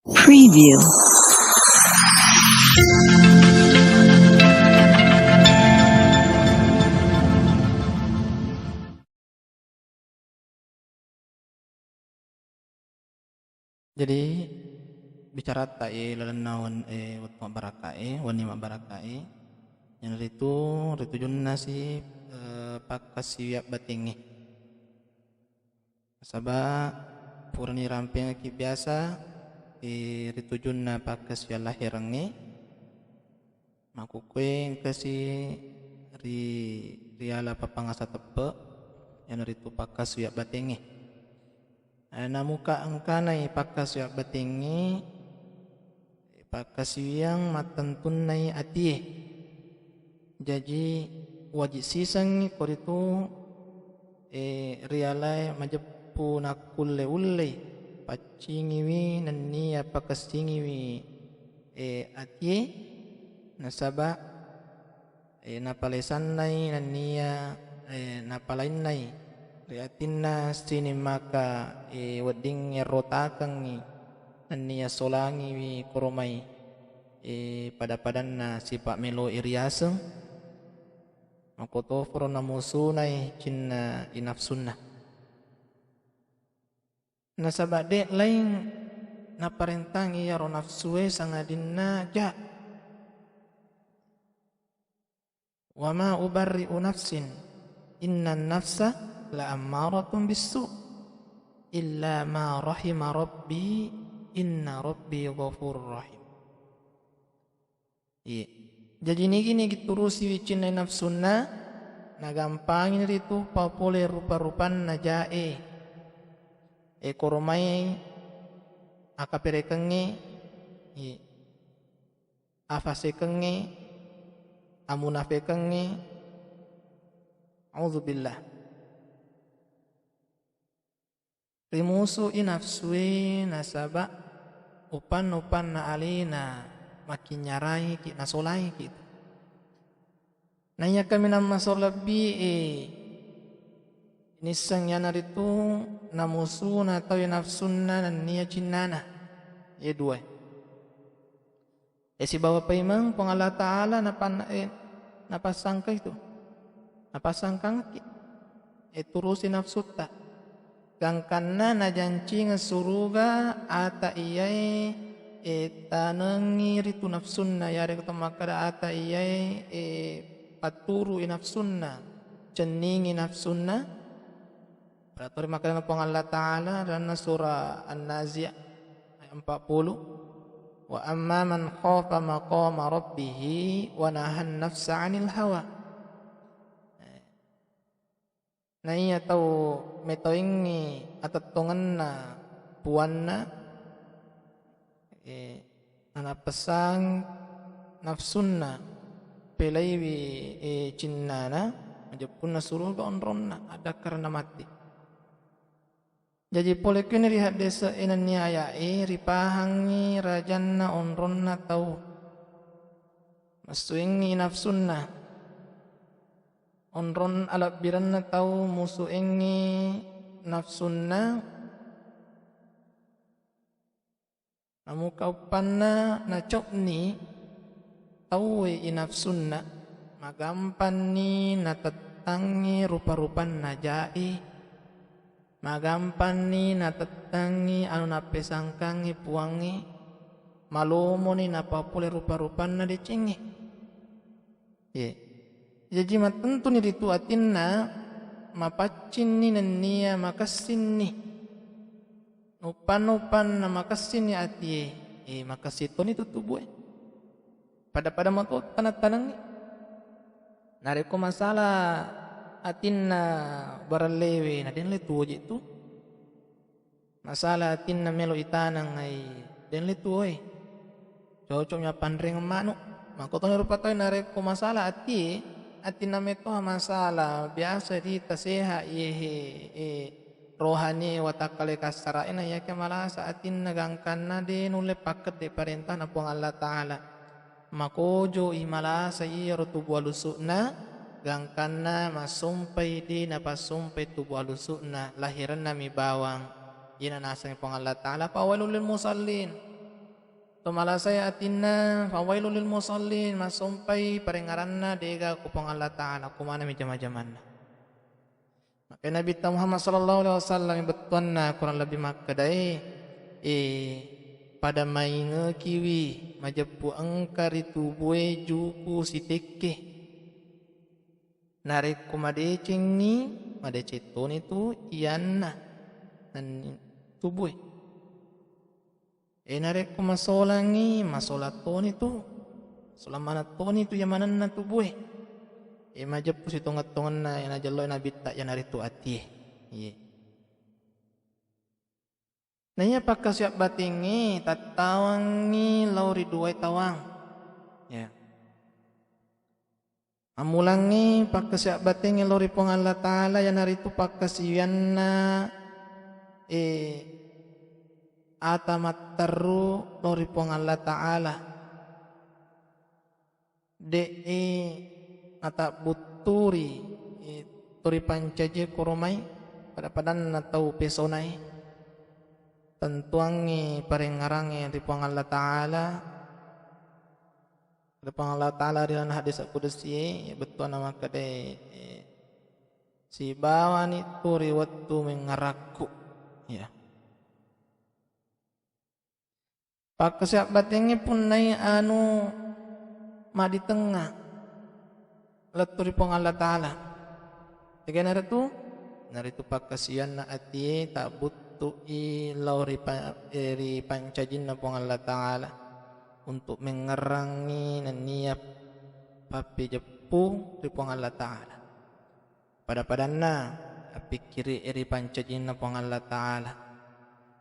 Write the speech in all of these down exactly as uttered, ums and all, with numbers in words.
Preview. Jadi, bicarata, eh, lalenna wen-, eh, wettu mabbarakae, wenni mabbarakae, iyanaritu ritujunna si, eh, pakkasiwiang batingnge. Nasaba purani rampengekki biasa, eh, ritujunna pakkasiwiang laherengnge, makkukkue engkasi ri, riala pappangasa teppe, iyanaritu pakkasiwiang batingnge. Eh, namuka engkanai pakkasiwiang batingnge, pakkasiwiang mattentunnai atie. Jaji, wajib sisengngi koritu, eh, rialae majeppu nakkulle-ullei, paccingiwi nennia pakessingiwi, eh, atie, nasaba, eh, napalesannai nennia, eh, napalainnai ri atinna sining maka, eh, weddingnge rotakengngi nennia solangiwi koromai, eh, pada-padanna sipa meloe riaseng, makkotoparo namusunai cinna inafsunna. Nasaba de' laing naparentangi iyaro nafsue sangadinna ja. "Wa ma ubarri'u nafsin, innan nafsa la ammaratun bissu, illa ma rahima rabbi, inna rabbi ghafurur rahim." Iya. Jaji nigi-nigi turusiwi cinna nafsunna, nagampangini ritu papole rupa-rupanna jae. E koromai akaperekengnge, iya. Afasekengnge, amunafekengnge, auzubillah. Rimusu'i nafsue nasaba upanna-upanna alena makinyaraiki, nasolaiki. Naiya kaminang maso lebbi, eh, nisseng iyanaritu namusuna tau nafsunna nennia cinnana. Iye dua. Eh, sibawa paimeng Puang Allah Ta'ala napan-, eh, napassangka itu. Napassangkangki. Eh, turusi nafsutta. Gangkanna najancingeng suruga ata iyae, eh, tanengngi ritu nafsunna, yaregga to makkeda ata iyae, eh, patturu'i nafsunna, cenningi nafsunna. Pada tori makkedana Puang Allah Ta'ala dalam surah An-Nazi'at ayat empat puluh, "Wa amma man khafa maqama rabbih wa nahan nafsa 'anil hawa." Naiya tau metoengngi atettongenna puanna, eh, nanappessang nafsunna, pelaiwi, eh, cinnana, majeppunna suruga onronna, addakkaranna matti. Jaji pole kuini ri haddese'e nennia aya'e, ripahangngi rajanna onronna tau. Massuengngi nafsunna. Onrong alebbirenna tau musuengngi nafsunna, namuka uppanna nacokni tauwe i nafsunna, magampanni natettangngi rupa-rupanna jae, magampanni natettangngi anu nappesangkangngi Puangnge, malomoni napapole rupa-rupanna decengnge. Ye. Jaji mattentuni ritu atinna, mapaccinni nennia makessinni. Uppanna-uppanna makessinni atie, eh, makessing toni tu tubue. Pada-pada mato taneng-tanengngi. Narekko masalah atinna barellewe, na denle tuo je tu. Masalah atinna melo itaneng ai, denle tuoe. Cocok mi appanrengeng manu. Makkotoni rupa tau narekko masalah atie, atinna metoha masalah, biasa rita sehat iyehe, eh, rohani watakkale kassaraena, iyake malasa atinna gangkanna de nulle pakkedde parentana Puang Allah Ta'ala. Makojo i malasa iyaro tubu alusu'na, gangkanna massompai de napassompai tubu alusu'na, lahirenna mi bawang. Iyana nasengngi Puang Allah Ta'ala, "Fawailul lil musallin." To malasai atinna, fawailul lil musallin, massompai parengngeranna dega ko Puang Allah Ta'ala, ko manami jama-jamanna. Maka Nabitta Muhammad sallallahu alaihi wasallam bettuanna kurang lebih makkedae, eh, pada maingekiwi majeppu engka ri tubue juku sitekke. Narekko madecengngi, madeceng toni tu iyanna nenni tubue. E, narekko masolangngi, masolang toni tu, solang maneng toni tu iya manenna tubue. E, majeppu sitongeng-tongenna iya najelloe Nabitta iyanaritu atie. Iye. Naiya pakkasiabbatengnge tattawangngi lao ri duae tawang. Ya. Ammulangngi pakkasiabbatengnge lao ri Puang Allah Ta'ala, iyanaritu pakkasiwianna, eh, ata matteru lao ri Puang Allah Ta'ala. De'e natabbutturi, eh, to ripancajie koromai pada-padanna tau pesonae. Tentuangngi parengngerangnge ri Puang Allah Ta'ala. Ri Puang Allah Ta'ala ri lalenna hadis kudusie, bettuanna makkedae, eh, sibawani tu ri wettu mengngerakku. Ya. Pakkasiabbatengnge punnai anu maditengnga lettu ri Puang Allah Ta'ala. Tegainaritu? Naritu pakkasiwianna atie tabbuttu'i lao ri pa-, eh, ri pancajinna Puang Allah Ta'ala untuk mengngerangngi nennia pappejeppu ri Puang Allah Ta'ala. Pada-padanna appikkiri'e ri pancajinna Puang Allah Ta'ala.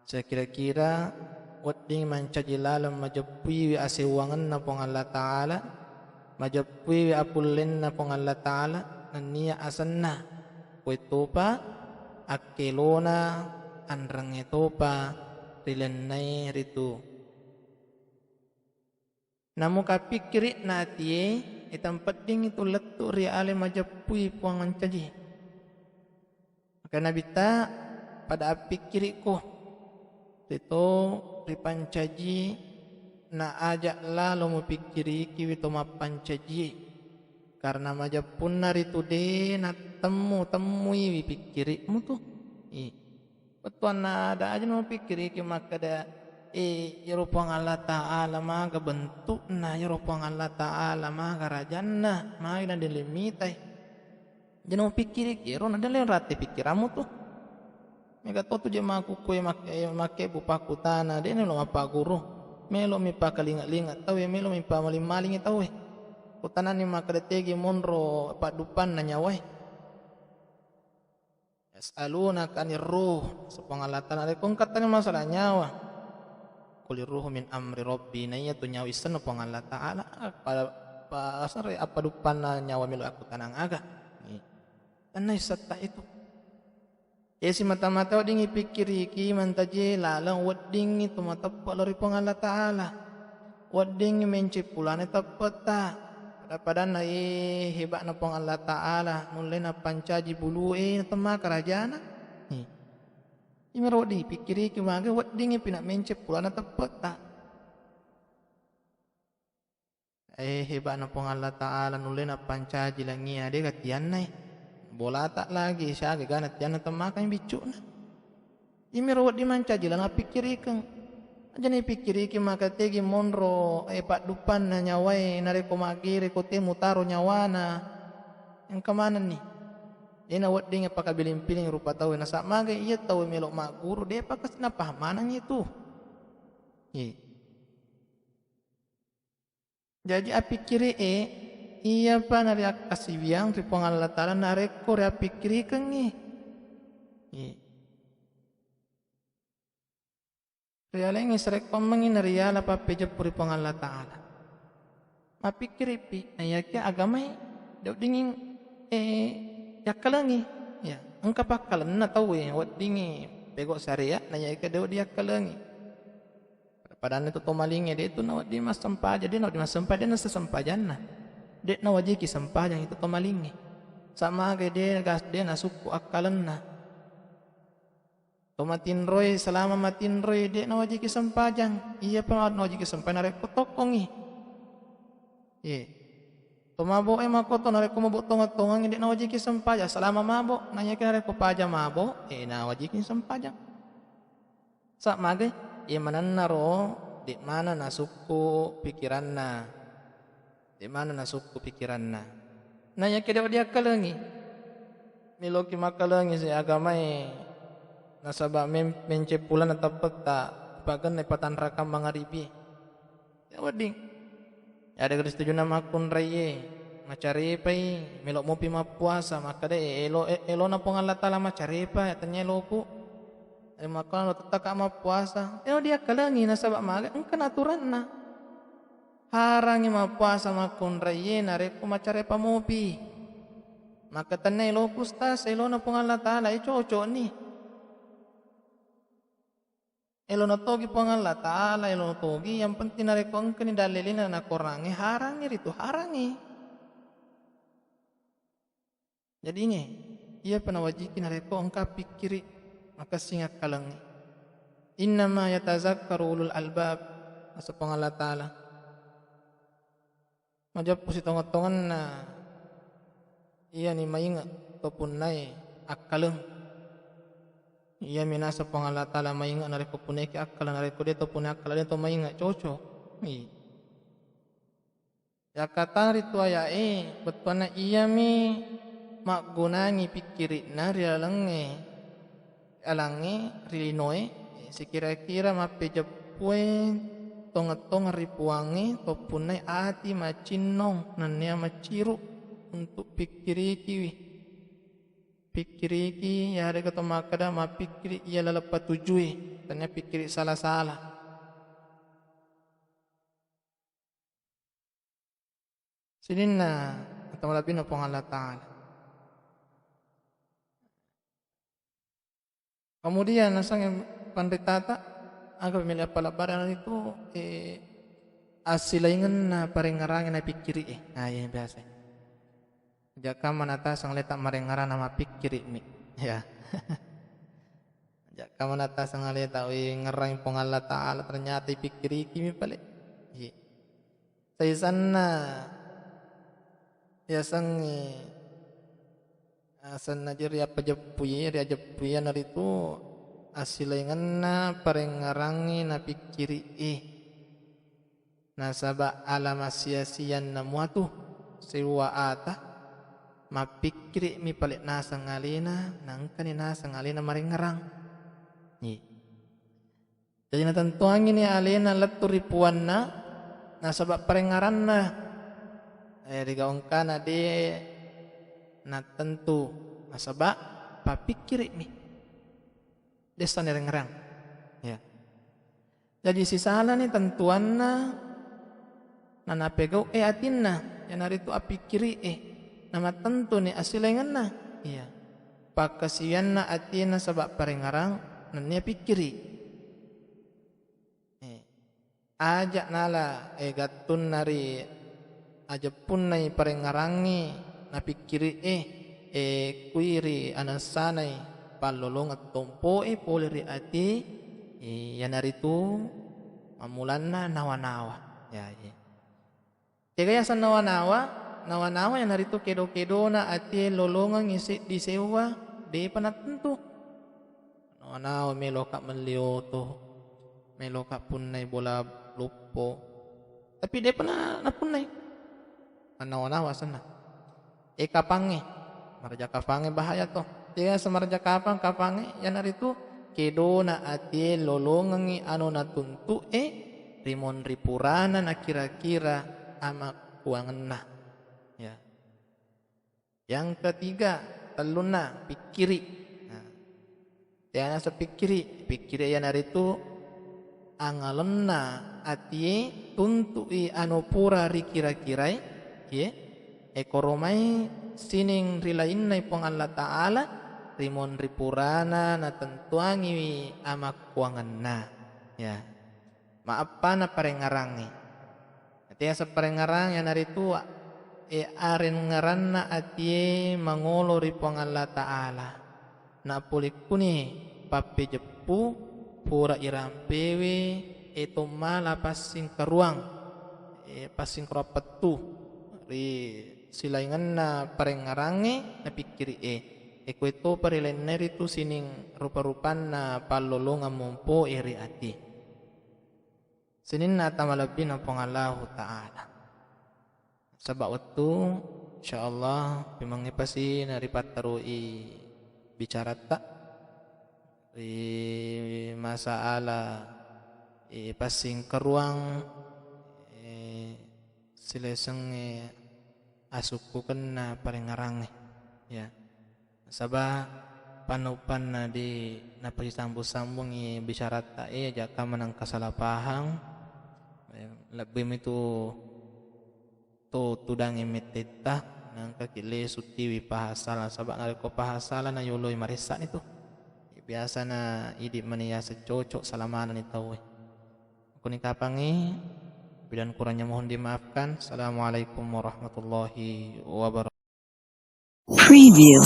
Sekira-kira wedding mancaji laleng majeppuiwi asewwangenna Puang Allah Ta'ala, majeppuiwi apullenna Puang Allah Ta'ala, nennia asenna, koetopa akkelona, anrengnge topa rilennai ritu. Namuka pikkiri'na atie, e, tempeddingngi tu lettu ri ale majeppui Puang mancaji. Maka Nabitta, pada appikkirikko, rito ripancaji, na aja lalo mupikkirikiwi to mappancaji. Karena majeppunna ritu de nattemmu-temmuiwi pikkirikmu tu. I. Bettuanna ada aja napikkiriki makkeda, eh, iyaro Puang Allah Ta'ala maga bentukna, iyaro Puang Allah Ta'ala maga rajanna, maga nadele mitai. Aja napikkiriki, ero nadele rate pikkirammu tu. Mega to tu je makkukue mak-, eh, makkebbu pakkutana, de nelo mappaguru. Melo mi pakalinga-linga tau, melo mi pamaling-malingi tau. Kutanani makkeda tegi monro paddupanna nyawae. Yas'alunaka 'anir ruh, Puang Allah Ta'ala, narekko engka tanya masalah nyawa. Qulir ruhu min amri rabbi, na iya tu nyawa issenna Puang Allah Ta'ala, pa-, pa-, asare appaduppanna nyawa melo akkutanang aga. Ni. Tanna issetta itu. Esi mata-mata weddingngi pikkiriki mantaje laleng weddingngi tu mateppe lao ri Puang Allah Ta'ala. Weddingngi menceng pulana teppetta. Pada-padanna, eh, heba'na Puang Allah Ta'ala, nulle napancaji bulu e, natemmaka rajana. Eh. Imero wedding pikkiriki maga weddingngi pina menceng pulana teppetta. Eh, heba'na Puang Allah Ta'ala, nulle napancaji langia, de gatiannai. Bolata lagi, siaga gana tianna temmakang biccu'na. Imiro wedding mancaji lana pikkirikeng. Aja ni pikkiriki maka tegi monro, eh, paddupanna nyawae, narekko maggere ko te mutaro nyawana. Engka manenni. Ena wedding pakabiling-piling rupa tau, nasaba maga iya tau melo magguru, depa kasi napaham maneng itu. Ye. Jaji appikkiri'e, iyapa nariakkasiwiang ri Puang Allah Ta'ala narekko riappikkirikengngi. Iya. Rialengngi sarekkoammengngi nariala pappejeppu ri Puang Allah Ta'ala. Mappikkiri'pi, naiyakia agamae de weddingngi, eh, yakkalengngi. Ya, engka pakkalenna tauwe, weddingngi pegau syariat, naiyakia de wedding yakkalengngi. Padanna tu to malingnge, de tu nawedding massempajang, de nawedding massempajang, de nassa sempajanna. De nawajiki sempajang itu to malingnge. Samaga de gas-, de nasukku akkalenna. To matinroi, selama matinroi, de' nawajiki sempajang. Iyapa nawajiki sempajang narekko tokkongngi. Ye. To mabo'e makkoto narekko mabo' tongeng-tongengngi de' nawajiki sempajang selama mabo'. Naiyakiya narekko paja mabo', eh, nawajiki sempajang. Sa' magai, iye manennaro de' maneng nasukku pikiranna. De' maneng nasukku pikiranna. Naiyakiya de' diakkalengi. Meloki makkalengi si agamae, nasaba' mem-, menceppulanna teppetta, pagenna patanrakang mangaribi. Ya wedding. Iyadega ri situjunna makkunraiye, macarepai, melo' mopi mappuasa, makkeda, "Eh, elo-, eh, elona Puang Allah Taala macarepa, ya tennia eloku." Eh, makkona lo tettaka mappuasa. Elo diakkalengi nasaba' maga engka aturanna. Harangi mappuasa makkunraiye narekko macarepa mopi. Maka tennia eloku, Ustaz, elona Puang Allah Taala, eh, cocokni. Elona togi Puang Allah Taala, elona togi, yang penting narekko engkani dalilina na Korangnge, harangi ritu, harangi. Jadi ini, iyapa nawajiki narekko engka pikkiri makessing akkalengnge. Innama yatazakkaru ulul albab, naseng Puang Allah Taala. Majeppu sitongeng-tongenna iyani mainge' to punnae akkaleng. Iyami naseng Puang Allah Taala mainge' narekko punnaiki akkaleng, narekko de' to punna akkaleng de' to mainge', cocok. Iya. Yakkatana ritu aya'e, bettuanna iyami maggunangi pikkiri'na ri lalengnge, alangnge, ri linoe, sikira-kira mappejeppue tongeng-tongeng ri Puangnge, toppunnai ati macinnong nennia maciru' untuk pikkirikiwi. Pikkiriki, yarega to makkeda mappikkiri iya laleng patujue, tennia pikkiri sala-sala. Sininna atau malebbina Puang Allah Taala. Kemudian nasengnge panritata, aga mele appalabbarang itu, eh, assilaingenna parengngerangnge napikkiri, eh. Nah, iya biasa. Jakka manata sangleta marengngerang na mapikkiri mi. Ya. Jakka manata sangleta, wi, ngerang Puang Allah Taala, ternyata ipikkiriki mi pale. Iya. Saisanna yasengnge, asenna je riappajeppui, riajeppui, iyanaritu assilaingenna parengngerangngi napikkiri'i, nasaba' ala massia-sianna muatu seuwa ata, mappikkiri'mi pale' naseng alena, naengkani naseng alena marengngerang. Iya. Jaji natentuangngini alena lettu ri puanna, nasaba' parengngeranna, eh, rigaungkana de' nattentu, nasaba' pappikkiri'mi. Dessa narengngerang. Ya. Jaji sisalani tentuanna, nanapegau'e atinna, iyanaritu appikkiri'e, namattentuni assilaingenna. Iya. Pakkasiwianna atie nasaba' parengngerang nennia pikkiri. Eh, aja' nala, eh, gattunna ri ajeppunnai parengngerangngi napikkiri, eh, eh, kui ri anassanai pallolongeng tompo'e pole ri atie, eh, iyanaritu mammulanna nawa-nawa. Ya, iya. Kega yaseng nawa-nawa? Nawa-nawa iyanaritu kedo-kedona atie lolongengngi seddi seuwa, de'pa nattentu. Nawa-nawa meloka melli oto, meloka punnai bola loppo, tapi de'pa na-, napunnai. Nawa-nawa asenna. E, kapangnge, maraja kapangnge bahaya to. Tega semaraja kapang, kapangnge, iyanaritu kedona atie lolongengngi anu natuntu'e ri monri purana nakira-kira amakkuangenna. Ya. Yang ketiga, tellunna, pikkiri. Nah, tega naseng pikkiri, pikkiri iyanaritu angalenna atie tuntu'i anu pura rikira-kirai, ye, ekoromai sining rilainnai Puang Allah Ta'ala ri monri purana natentuangiwi amakkuangenna. Ya. Maeppana parengngerangnge. Ati yaseng parengngerang iyanaritu, e, arengngeranna atie mangolo ri Puang Allah Ta'ala. Napole kuni pappejeppu pura irampewe e tommala passingkaruang, e, passingkaruang pettu ri silaingenna parengngerangnge napikkiri e. E, koe topa ri lainna ritu sining rupa-rupanna pallolongeng mompo e ri ati. Sininna ata malebbina Puang Allahu Ta'ala. Saba' wettu, insyaallah, memang epasi naripattarui bicaratta ri masalah, eh, passingkaruang, eh, silaiseng, eh, asukkukenna parengngerangnge, ya. Saba' panuppanna di napasisambung-sambungi bicaratta e, aja' ka maneng kasalapahang, eh, lebbi mitu to tudangi mettetta, nangka ki lesu tiwi pahasala, saba' narekko pahasala na yoloi maressani tu. Biasana idi' mani yaseng cocok salamanani tauwe. Kuni kapangngi, bidan kurangnya mohon dimaafkan. Assalamualaikum warahmatullahi wabarakatuh. Preview.